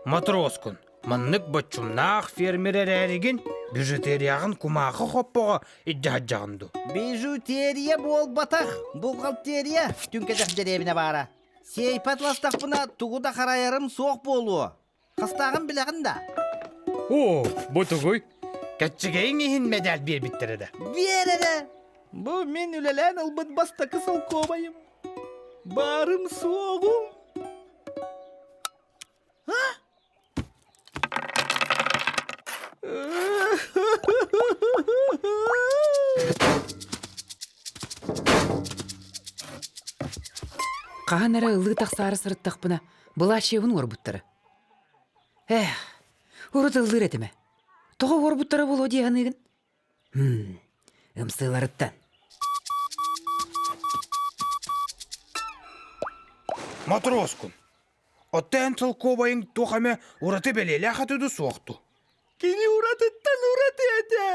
Матроскун, маннык боччумнаах фермер эрээригин бижутерияҕын кумаахы хоппоҕо илдьэ сылдьаҕын дуу? Бижутерия буолбатах, бухгалтерия түҥкэтэх дэриэбинэ баара. Сиэйпэт ластахпына тугу да харайарым суох буолуо. Хастааҕын билэҕин да? Оо, бу тугуй? Кэччигэйиҥ иһин мэдээл биэрбиттэрэ да. Биэр эрэ! Бу мин үлэлээн ылбыт бастакы солкуобайым. Баарым суоҕум. Хаһан эрэ ыллыы тахсаары сырыттахпына, былаачыйабын уорбуттара. Эх, урут ыллыыр этим ээ. Тоҕо уорбуттара буолуо дии саныыгын? Хм, ымсыыларыттан. Матроскун, оттон эн солкуобайыҥ туох эмэ ураты бэлиэлээх этэ дуу суох дуу? Кини уратыттан ураты этэ.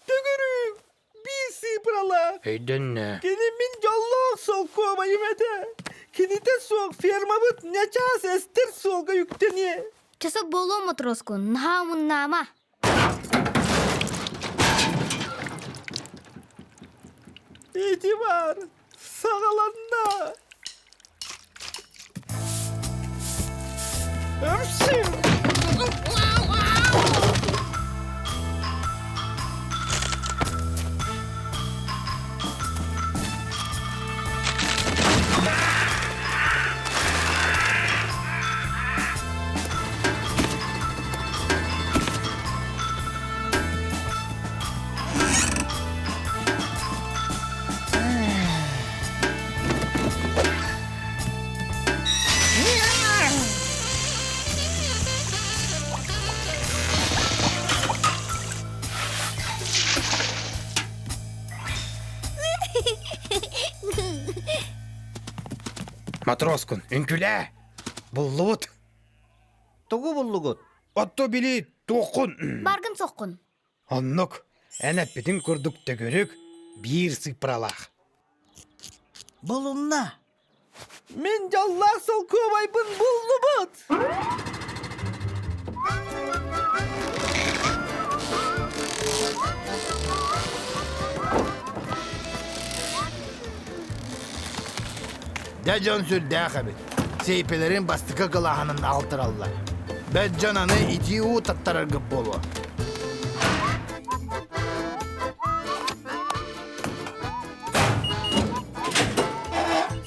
Төгүрүк, биир сыыпыралаах. Өйдөннө. Кини мин дьоллоох солкуобайым этэ. Кинитэ суох фермабыт ньачаас эстэр суолга үктэниэ. Часок буолуо матроскун, наһаа умуннаама. Ити бар, саҕаланна. Öpsün. Матроскун, үҥкүлээ! Буллубут! Тугу буллугут? Отто били туоххун? Баргын соххун. Оннук, эн эппитин курдук төгүрүк, биир сыыппаралаах. Булунна. Мин дьоллоох солкуобайбын буллубут! Дьэ дьон сүрдээх эбит. Сейпэлэрин бастакы кылааһынан алтыраллар. Бэт дьон аны итии уу таттараргыт буолуо.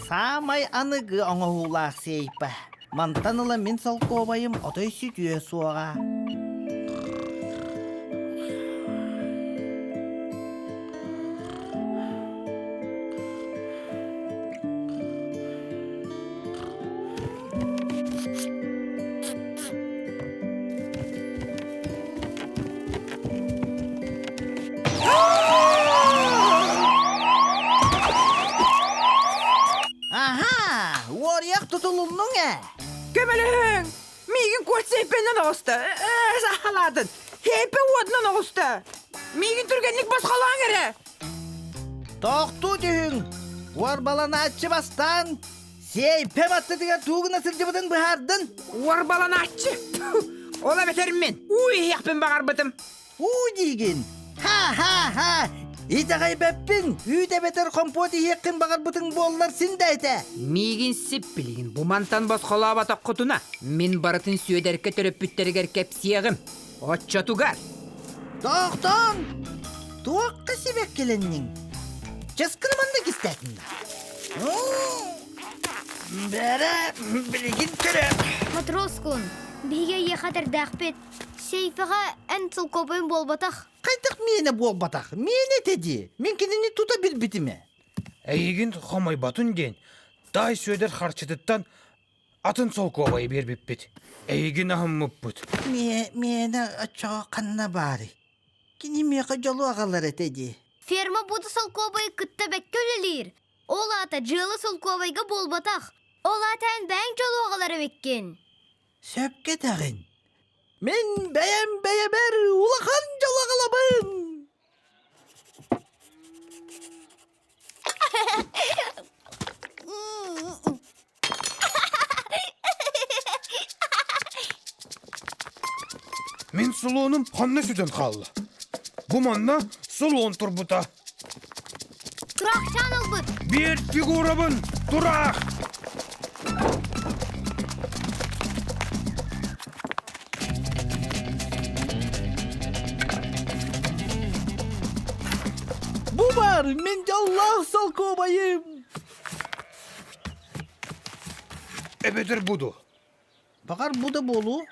Саамай аныгы оҥоһуулаах сейпэ. Мантан ыла мин солкуобайым отой сүтүө суоҕа. Аха, уоруйах тутулуннуҥ ээ. Көмөлөһүҥ! Миигин куот сейпэнэн оҕуста. Сахалаатын. Хейпе уотунан оҕуста. Миигин түргэнник босхолооҥ эрэ. Тохтуу түһүҥ! Уорбаланааччы бастаан Сиэйпэ баттытыгар тугу гына сылдьыбытын быһаардын. Уорбаланааччы! Ол эбэтэр мин уу иһиэхпин баҕарбытым. Уу диигин! Ха-ха-ха! Итэҕэйбэппин! Үүт эбэтэр хомпуот иһиэххин баҕарбытыҥ буоллар син да этэ. Миигин сип билигин бу мантан босхолооботоххутуна, мин барытын Сүөдэркэ төрөппүттэригэр кэпсиэҕим. Оччотугар! Тохтон! Туохха сибэккилэнниҥ? Часкыны манна кистээтин Бэрэ, билигин көрө. Матроскун, биһиги эйиэхэ этэрдээхпит. Сейфэҕэ эн солкуобайын буолбатах. Хайдах миэнэ буолбатах? Миэнэ этэ дии. Мин кинини тута билбитим ээ. Эйигин хомойботун диэн, Таай Сүөдэр харчытыттан атын солкуобайы биэрбиппит. Эйигин аһыммыппыт. Миэнэ оччоҕо ханна баарый? Кини миэхэ дьолу аҕалар этэ дии. Ферма буду солкуобайы кытта бэккэ үлэлиир. Ол аата дьыала солкуобайга буолбатах. Ол аата эн бэйэҥ дьолу аҕалар эбиккин. Сөпкө этэҕин. Мин бэйэм бэйэбэр улахан дьолу аҕалабын. Мин солуонум ханна сүтэн хаалла? Бу манна солуон турбута. Тураахчаан ылбыт. Биир фигурабын! Тураах! Бу бар мин дьоллоох солкуобайым! Эбэтэр буду. Баҕар бу да буолуо.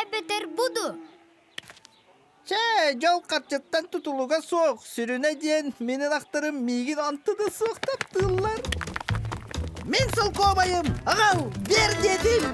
Эбэтэр буду. Чэ, дьол харчыттан тутулуга суох. Сүрүнэ диэн мин ынахтарым миигин онто да суох таптыыллар. Мин солкуобайым! Аҕал, биэр диэтим!